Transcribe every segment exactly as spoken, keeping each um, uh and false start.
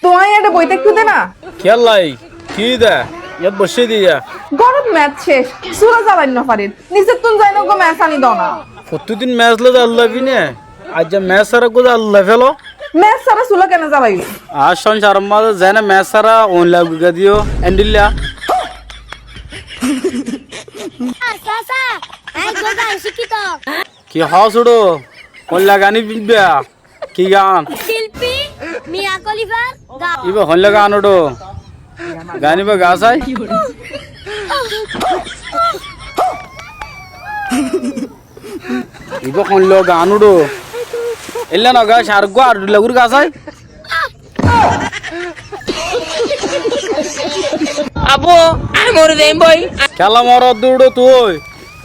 Tuáñí eçé boi táikko dé na. Kiyólla? Ki dé? Yát boiccé dé yá. Górot mec céc, sula zalai no farir. Nizettún zai no gó mec aní dó na. Fottí din mec loi zalai fine. Aijja mec sára gó zalai félo. Mec sára sula kene zalaibi? Añár sonsaror mazé zeéne mec sára oin lagói diyó, endilla. Sasa, añí gó gan cíkito. Ki hoó suçó? Hoilla gan ibá? Ki gan? Silpi Mia Kholifar gan. Ibá hoilla gan uçó? Gan ibá ga sai. Ibá hoilla gan uçó? Eilla no ga, ar gó ar dhulla gori ga sai. Abu, añí mori zaiyum boi. Kiyólla morodde uçó tui?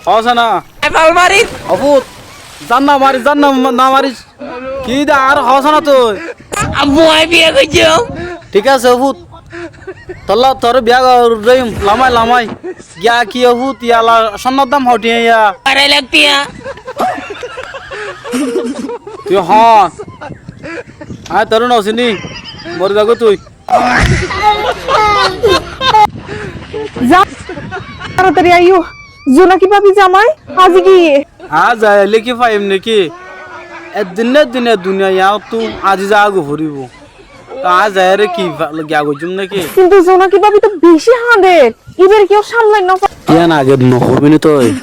Hoós na? Añí fal marir. Ó fut, zan na maris, zan na, na maris. Ki dé, añáre hoós na tui? Abu, añí biya goijjum. Thík asé ó fut. Tolla toré biya goróiyum, lamai lamai. Giya ki ó fut, yala sonnár dam hoó thiañ yá? Arai lak thiañ. Tui hoón? Añí toré no siní. Mori zagói tui. Za, taratari aiyó. Zonaki bábi zamai azi giyé. Añí zai aile ki faiyum né ki? Eddin né eddin e duniyai yáñttu azi zagói foribó. Tó añí zaiyóre ki fa-, giya goijjum né ki? Kintu Zonaki bábi tó beci hañdé. Ibáre kiyó samlai no fa- Yián age no hoibi né tui?